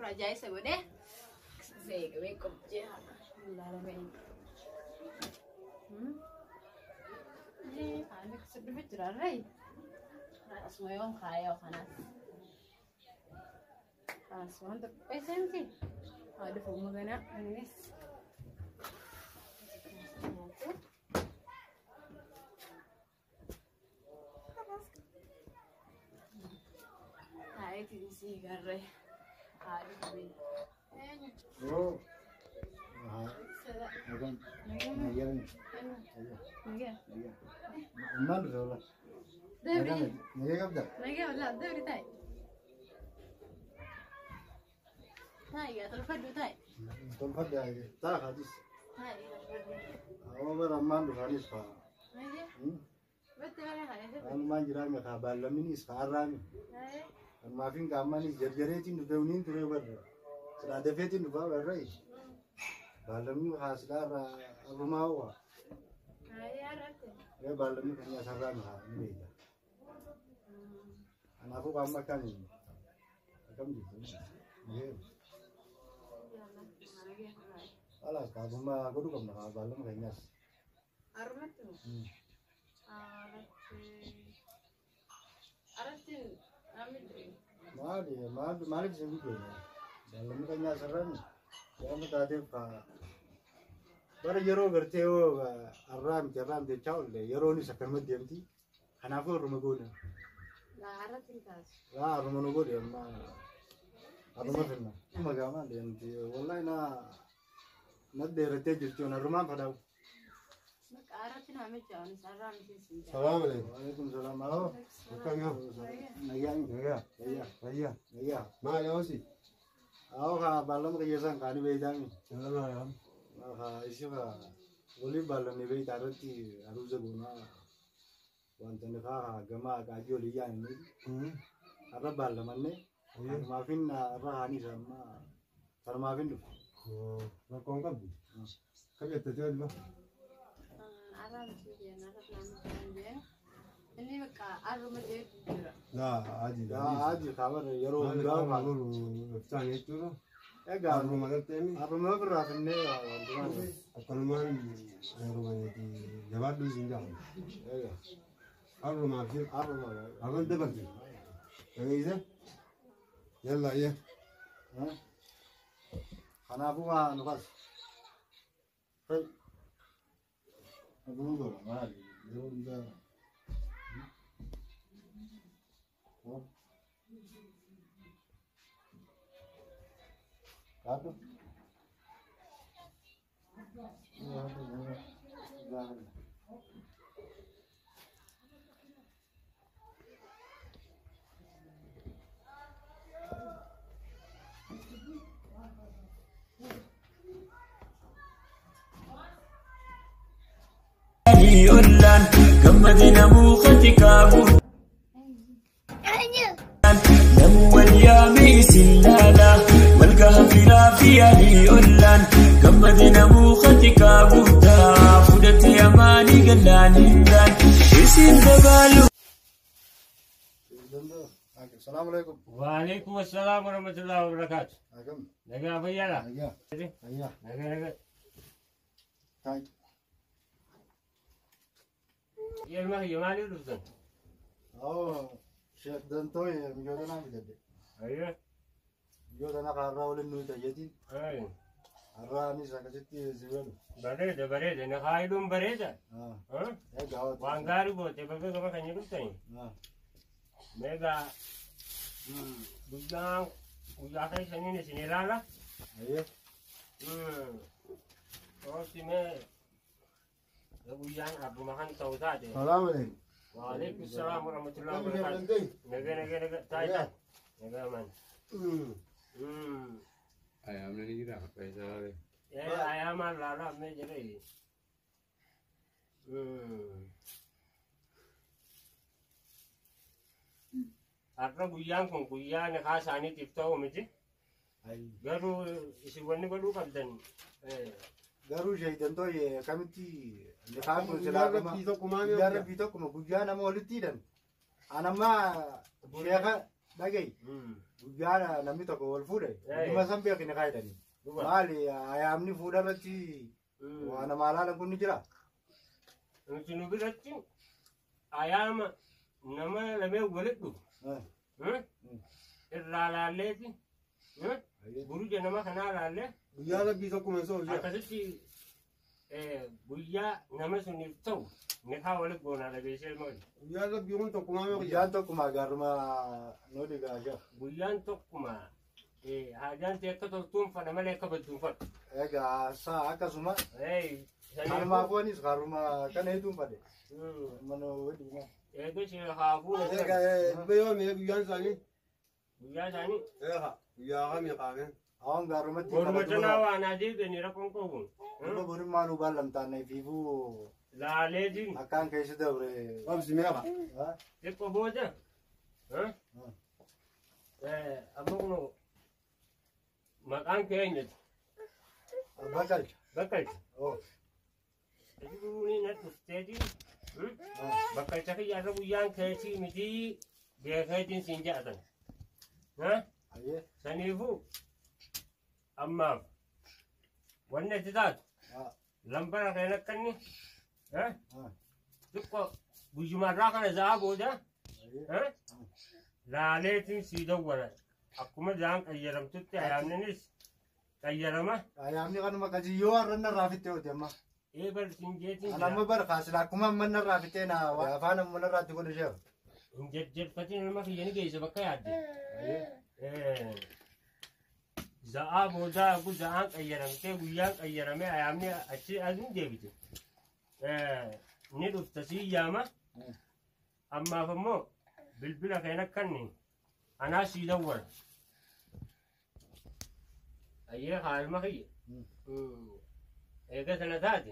Ofirraa jaayisa godhee seeqamee qophi'ee ilaalamee. Ani akkasi dhufe jira ree. Asuma yoon kaayee kanaas. Kanas wanta qopheessee miti. Haa dhufu maganaa innis. Haayiti sii garree. Haa dhufu. Oh. Nagaan. Nagaan. Nagaa. Maal dhufe wala? Dabri. Nagaa qabda? Nagaa walaa dabri taa'e. Taa'e gaa tolfadhu taa'e. Tolfadde taa kaadis. Taa'e tolfadhu. Awwa bara ammaan dhufaanis faa. Nagaa. Batti malee haa eessa? Waanumaan jiraame kaa baallaminis kaa har'aame. Taa'e. Kanumaafin qaammanis jarjareetiin dhufe uniin ture barra. Silaa dafeetiin dhufaa barra. Baallamni haa silaa irraa arrumaa ho'a. Taa'e har'atte. Ee baallamni kan asarraa haa ni beekta. Kanaafuu qaama akkamiin akkam jirtu? Alaas kaabummaa godhuu qabna kaa baallama keenyaas. Har'umatti moo? Har'atti. Har'atti namni jiru. Maali maal maaliif isin guddeena? Baallamni keenyaa asirraa waan taateef kaa bara yeroo gartee yoo har'aa miti har'aa miti jechaa oolle yeroonis akkanumatti deemti. Kanaafuu har'uma goone. Laa har'atti hin taasu. Laa har'uma nu godhe amma har'uma finna. Magaamaa deemti wallahi na na dheerattee jirti har'umaan fadhaa'u. Bakka har'atti nama mijaanis har'aa miti siin jaa. Salaam alaikum. Waalaikum salaam. Aho. Akkam yoo? Nagaan. Nagaa. Fayyaa. Fayyaa. Nagaa. Maal yoosi? Aho kaa baallama qiyyeessan kaanii beeytaami. Salaam alaikum. Kaa isi kaa waliin baallamni beeytaa irratti aruuza goonaa wanta ni kaa gamaa qaajii olii yaa'anii har'a baallamanne kanumaafin har'a haanii amma kanumaafin dhufe. Rakkoon qabdu. Kam jette ijoolle? Har'aa miti jeen har'atti nama mijaan jeen. Inni bakka har'uma jeetu jira. Laa adii. Yaa adii kaabara yeroo hundaa kaa. Iftaan jechuudha. Egaa Har'uma galteemi. har'uma ofirraa finnee wantumaan. Akkanumaan har'uma jabaadhu isin jaalu. Egaa Har'umaaf jira. har'uma. Har'an dabalte. Dhageessa? Yalla ayya. Kanaafuu waa nu kaas. Fayi. Abuu godha maali yeroo hundaa. Kaatu. Ollaan gammadi namuu kati kaabu. Namuu wal yaame isin laala walgaha firaa fi alii ollaan gammadi namuu kati kaabu taa fudhate amaanii galaaniidhaan isin dabaalu. Salaamu alaikum. Waalaikum assalam warahmatullahi wabarakatuh. Akkam. Nagaa fayyaadha? Nagaa. Fayyaa. Nagaa nagaa. Taa'e. Ilma kiyya maaliif dhuftan? Oo, Sheekh Dantoo biyyoota naa bitadde. Ayyo. Biyyoota naa har'aa waliin nuyi tayyatiin. Ay. Har'aa anis akkasitti si galu. Bareeda bareeda. Na kaayiduun bareeda. Ah. Egaa hawwata. Waan gaarii goote bakka gama kan dhuftani. Ah. Meegaa guyyaan guyyaa keessaniin isin ilaala. Ayyee. Oofti mee guyyaan abbuma kan ta'u taate. Salaam alaikum. Waalaikum salaam warahmatullahi Kam wabarakatuh. dandeenye? Nagaa nagaa nagaa. Taa'e taa'e. Nagaa man. Ayaamni ni jira Faayisaa. Eh, ayaamaan laalaa mee jedhee. Har'a guyyaan kun guyyaa nikaa isaaniitiif ta'u miti. Garuu isin wanni godhuu qabdan Garuu Sheekh Dantoo kamitti nikaan kun Guyyaa silaa rabbii tokkumaa guyyaa rabbii tokkuma guyyaa nama walitti hidhan. Anammaa sheeka Dhaga'i. Guyyaa namni tokko wal fuudhe dhuma san beekni kaayidhani. Maali ayaamni fuudha irratti waa namaa laalan kun ni jira. Nuti nu biratti ayaama nama lameen walitti dhufu irraa laalleeti buruja nama kanaa laallee Guyyaa rabbii tokkuma hin soofne. Akkasitti guyyaa nama suniif ta'u nikaa walitti goonaa dhageessee ilma wali. Guyyaan rabbii kun tokkumaa meeqa? Guyyaan tokkuma gaaruma noo dhigaa jira. Guyyaan tokkuma haajaan ta'e akka toltuun fadha malee akka badduun fadha. Egaa saa akkasuma kanumaafuu anis karuma kana hedduun fadhe. Mana waliin. Eega ishee haafuu. Egaa yoo mee guyyaan isaanii? Guyyaa isaanii? Eega guyyaa kamii qaamee? Awwan gaarumatti. Boruma cinaa waan adeemanii rakkoon qabu. Duba borummaa nu baallamtaan fiifuu. Laaleetiin. Akkaan keessa dabre. Qabsi meeqa? Xiqqoo booda. Amma kun maqaan kee eenyuti? Bakkalcha. Bakkalcha. Duuni na dhufteeti. Bakkalcha kiyya irra guyyaan keetii miti beekeetiin siin jedhatan. Saniifuu ammaaf wanni itti taatu lambara kan akkanni xiqqoo guyyumarraa kana za'a booda laaleetiin sii dawwala akkuma za'aan qayyaramtutti ayaamninis qayyarama. Ayaamni kanuma qajiyyoo har'a narraa fittee hooti amma. Ee bar siin jeetiin jira. Amma bar kaasila akkuma amma narraa fittee na afaan amma narraatti godhe ishee. Hin jajjabfatiin ilma kiyya ni geessa bakka yaadde. Za'aa boodaa gu za'aan qayyaramtee guyyaan qayyaramee ayaamni achi asiin deebite. Ni dhufta sii yaama. Ammaaf ammoo bilbila keen akkanni anaa sii dawwala. Ayyee haalma kiyya. Eega sana taate.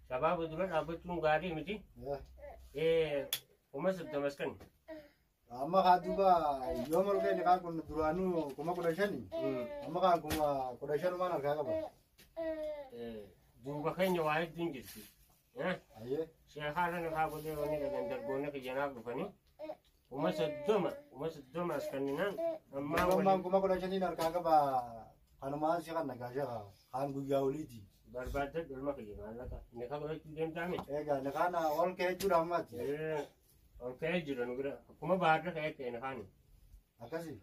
Shabaaba dura dhaabbachuun gaarii miti. Kuma soddomas kan. Amma kaa duuba yoo malkee ni kaa kun duraanuu 15,000. Amma kaa 15,000 maan harkaa qaba. Duuba keenya waa hedduun jirti. Sheekaarra ni kaa godhee wanni dhagan dargoonni kiyyanaaf dhufanii. 30,000 as kenninaan. Ammaan 15,000 harkaa qaba. Kanumaan si kan nagaa sheekaa kaan guyyaa oliiti. Barbaadde dhulma kiyya maallaqa. Ni kaa godhachuu deemtaame. Egaa ni kaan ol ka'ee jechuudha ammaati. Ol ka'ee jira nu bira. Akkuma baarra ka'ee ta'e ni kaani. Akkasi?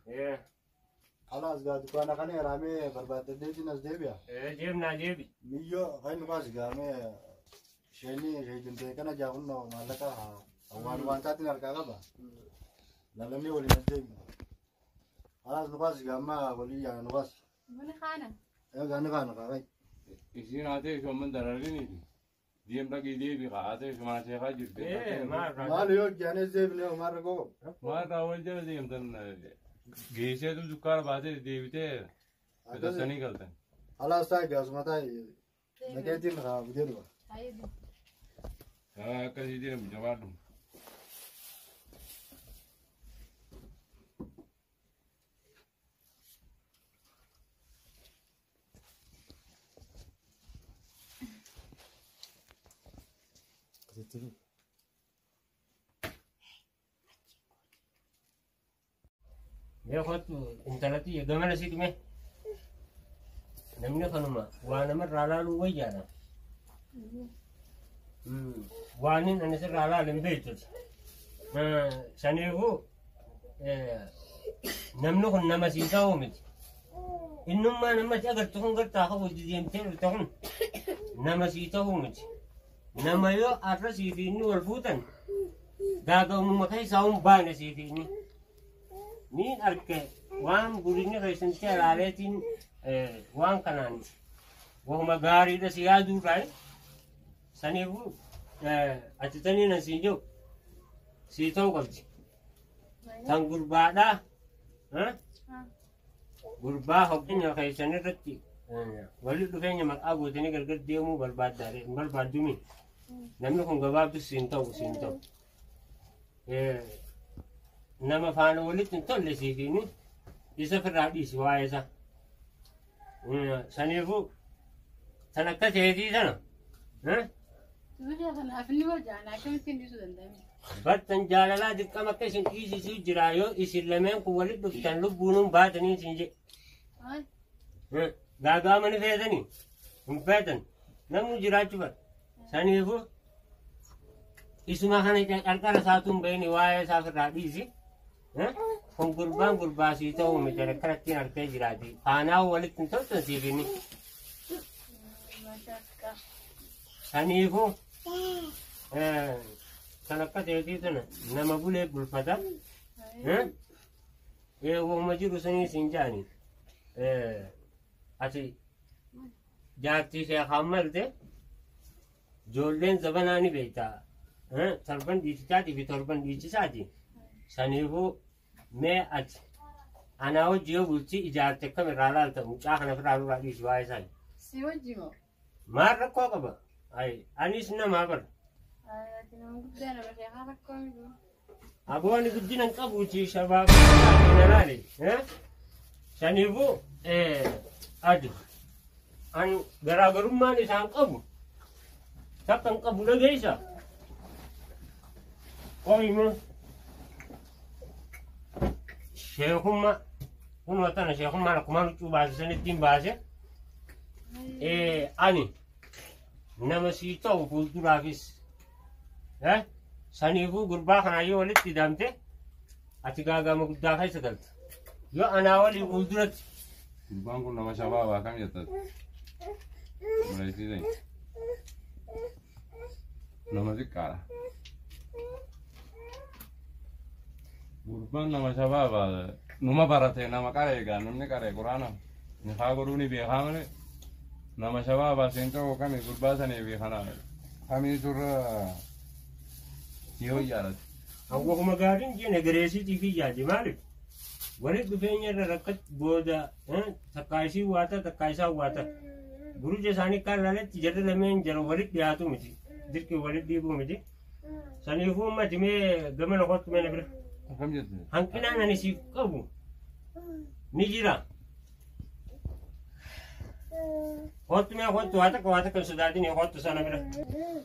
Alaas gaa dukkaana kana yaraamee barbaaddeetiin as deebi'a. Deemnaa deebi. Miyyoo kan nu kaas gaamee isheenii sheekin kana jaakunnoo maallaqa waan waantaatiin harkaa qaba. Lalamee waliin as deebi'a. Alaas nu kaas gaammaa walii yaana nu kaas. Buni kaana. Egaa ni kaana kaa'ai. Isiin haatee ishooman darariniiti. Deem dhaqii deebi haatee ishumaan seeqaa jirti. Maal yoo jaanes deebinee maal rakkoo? Maal irraa wal jala deemtan geesseetu dukkaana baatee deebitee bitattanii galtan. Alaas taa'e gaasuma taa'e dhaqeetiin haa bitee dhufa. Akkasii deemu jabaadhu. Mee kottu intalatti gamana si dhume. Namni kanuma waa namarraa laaluu wayyaadha. Waan inni ani sirraa laalu hin beektuti. Saniifuu namni kun nama sii ta'uu miti. Innummaa namatti agartu kun gartaa qabu deemtee dhufte kun nama sii ta'uu miti. Nama yoo har'a sii fi inni wal fuutan gaaga'umuma keessaa hin baane sii fi inni. Niin arge waan gurinni keessatti alaaleetiin waan kanaan wahuma gaariidha si yaaduurraa saniifuu ati taniin asiin jiru sii ta'uu qabdi. Tan gurbaadhaa gurbaa hogganya keessan irratti walitti dhufeenya maqaa gootanii gargar deemuu barbaaddumi. Namni kun gabaabdu siin ta'u siin ta'u. Nama faana walitti hin tolle siifiini isa firraa dhiisi waa'ee isaa. Saniifuu tan akka teetii sana. Biyya kanaaf inni hojjaan akkamittiin dhiisuu danda'ame? Bartan jaalalaa dirqama akka isin dhiisisuu jira yoo isin lameen kun walitti dhuftan lubbuunuun baatanii isin jedhe. Gaagaama ni feetanii hin feetan namni jiraachuu bara. Saniifuu isuma kana qarqara isaatu hin bahini waa'ee isaa ofirraa dhiisi. Kun gurbaan gurbaasii ta'uu miti akkanattiin harkee jiraati. Faanaa walitti hin toltan siif inni. Saniifuu kan akka ta'eetii tana nama bulee bulfata. Wahuma jiru sanii siin jaani. Ati jaartii sheekaan malte ijoolleen zabanaa ni beektaa. Torban dhiichichaatii fi torban dhiichisaati. Saniifuu mee ati anaa hojii yoo bultii ijaarte akkam irraa laalta mucaa kana ofirraa nurraa dhiisi waa'ee isaanii. Si wajji moo? Maal rakkoo qaba? Anis namaa bara. Ati nama guddaa nama sheekaa rakkoo miti. Aboonni guddina hin qabuuti shabaaba laale. Saniifuu ati an garaagarummaan isaan qabu takka hin qabu dhageessa. Qoyima sheekummaa kunoo tana sheekummaan akkuma huccuu baase sanittiin baase. Ani nama sii ta'u fuulduraafis saniifuu gurbaa kanaa yoo walitti hidhamte ati gaagama guddaa keessa galta. Yoo anaa walii fuulduratti Gurbaan kun nama shabaabaa kam jettat? Maleessiisani. Nama xiqqaadha. Gurbaan nama shabaabaa numa barate nama qaree egaa namni qaree quraana nikaa godhuu ni beekaa malee nama shabaabaa seen ta'uu kami gurbaa sanii fi kana kamii turra yoo jaalate. Hawwakuma gaariin jeen egereesiitii fi yaade maaliif? Walitti dhufeenya irra rakkat booda takkaa isii waata takkaa isaa waata. Guruja isaanii kaan laaletti jarri lameen jara walitti dhiyaatu miti. Dirqii walitti dhiibuu miti. Saniifuu ummati mee gama kottu mee na bira. Akkam jette? Hanqinaan ani siif qabu ni jira. Kottu mee kottu waa takka hin sodaatin kottu sana bira.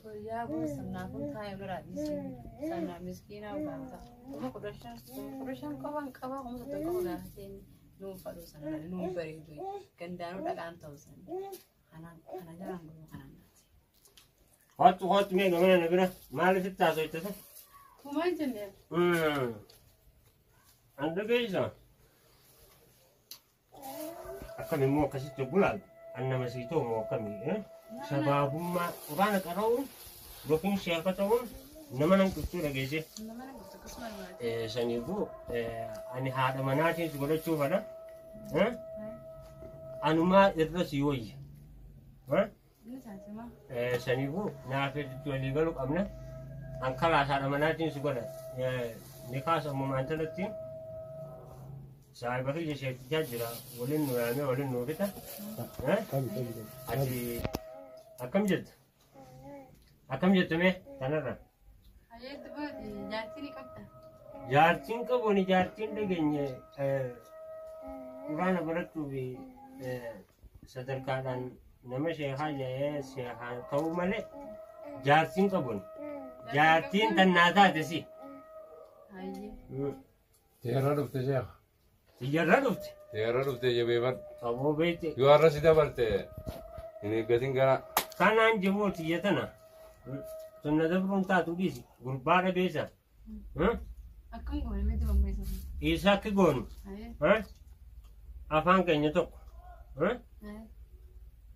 Guyyaa kun sirnaa kun taa'ee biraa dhiisee sirnaa miskiinaa gaafata. Kuma 15 qofaan qaba kuma 30 qofa gaafatee nuun fadhu sana nuun bareedu gandaanuu dhaqaan ta'u sana. Kana jalaan gurmuu kanaan naati. Kottu kottu mee gamana na bira maaliif itti haasofte sana? Kumaan jennee. An dhageessa. Akkam immoo akkasitti bulaalu an nama sii ta'u moo akkamii? Shabaabummaa quraana qara'uun yookiin sheeka ta'uun nama nan qixxuu dhageesse. Nama na gurgurtu akkasuma namaati. Saniifuu ani haadha manaatiin si godhachuu fedha. Anumaa irra si wayya. Inni taate maa? Saniifuu naaf itti walii galuu qabna. An kalaas haadha manaatiin si godha. Nikaas ammumaan tanatti saahiba kiyya sheekichaa jira waliin nu yaamee waliin nu fita. Ati akkam jettu? Akkam jettu mee tanarra? Hayyeetti baate jaartii ni qabda. Jaartiin qabu ni jaartiin dhageenye quraana barachuu fi sadarkaadhaan nama sheekaa jedhee sheekaa ta'uu malee jaartiin qabu. Jaartiin tan naa taate si. Hayyee. Teerra dhufte sheekha. Xiyyaarra dhufte. Teerra dhufte jabeeffadhu. Qaboo beekte. Yoo har'a si dabarte hin eeggatin gara. Kanaan jaboo xiyya tana. Sunna dabruun taatu dhiisi. Gurbaa dhabeessa. Akkam goone miti bambeessa. Isa akki goonu. Hayyee. Afaan keenya tokko.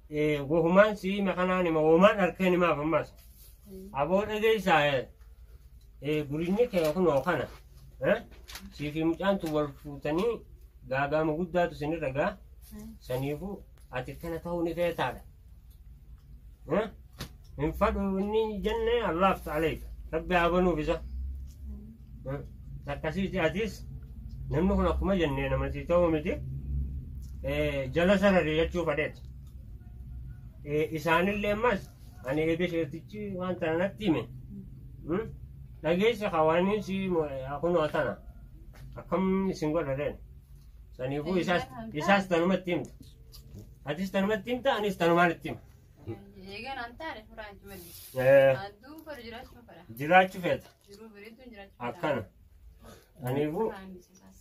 Hayyee. Wahumaan sii makanaan hima wahumaan harkeen himaaf ammas. Aboo dhageessaa gurinni kee kunoo kana. Sii fi mucaan tun wal fuutanii gaagaama guddaatu isinirra gaa. Saniifuu ati kana ta'uu ni feetaadha. Hin fadhu inni jenne Allaaf ta'aleeka. Rabbi haa banuuf isa. Akkasiiti atis namni kun akkuma jennee namatti ta'uu miti. Jala sarare jechuu fadheeti. Isaanillee ammas ani eega sheetichi waan tana natti hime. Dhageessa hawaaniin si kunoo tana akkam isin godha reen. Saniifuu isaas tanumatti himta. Atis tanumatti himta anis tanumaan itti hima. Eegan an taane furaan itti malli. Adduu fedhu jiraachuu fedha. Jiraachuu feeta. Jiruu bareeduun jiraachuu fedha. Akkana. Aniifuu Furaan dhiisisaas.